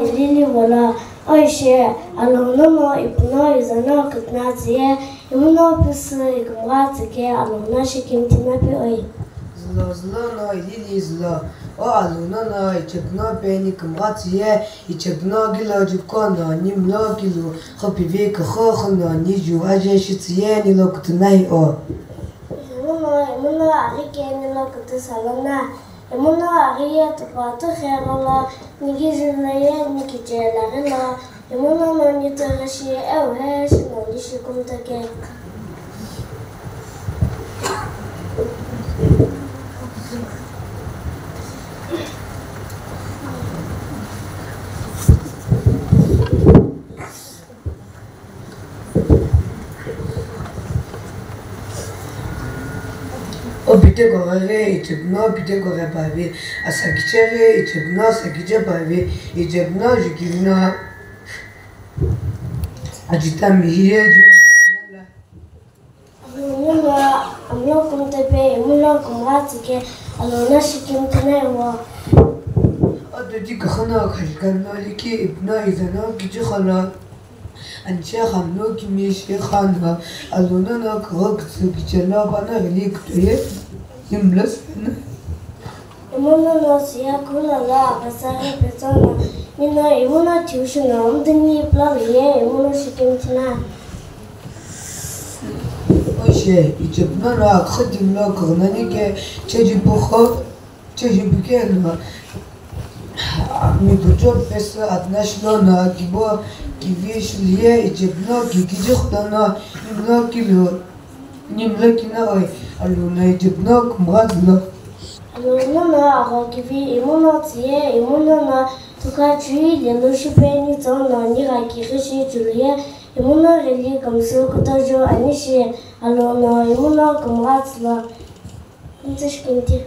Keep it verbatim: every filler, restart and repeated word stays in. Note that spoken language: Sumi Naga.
Lili volo, oishe, alono no ipuno izano kutna tsiye, imuno pusu ikumgha tsike alono shikimtina pi oi. Zlo zlo no ilili zlo, o alono no ichepno pe ni kumgha tsiye, ichepno gilo juko no nimlo gilu, khopivi kho kho no ni ju aje shi tsiye nilo kutunai o. Imuno, imuno aghi ke nilo kutu salona. Imuno aghi ye tupa tu khe lolo, nigi jula ye nigi che laghi lo, imuno no ni tughi shi, ewu he shi no ni shi kumta ke. O pite goghe ghe ichepno pite goghe pavi, asakiche ghe ichepno asakiche pavi, ichepno jukivino ajitami hiye ju. Alono no amlo kumtepe, imulo kumgha tsike, alono shikimtina iwo. O dodi kakhono khajikano liki ipno izano kichi kholo. Anche khamlo kimi shi khano, alono no kagho kutsu kichelo pano hili kutoye, nimlo sena. Imuno no suya kulo lo aghasa ghi petsono, nino imuno tuition no mdini pulalo ye imuno shikimtina. Oishe, ichepno no akhotimlo kaghnani ke chejipu kho. Chejipu ke no, mipucho pesu atna shilo no kibo kivi shiliye ichepno kikiji khutono nimlo kilo, nimlo kino oi, alono ichepno kumgha zlo. Alono no agho kivi imuno tsiye, imuno no tuka chui lelu shipeni tsono nigha kighi shi chuluye, imuno rili kamsu kutojo ani shi, alono imuno kumgha zlo. Kumtsu shikimti.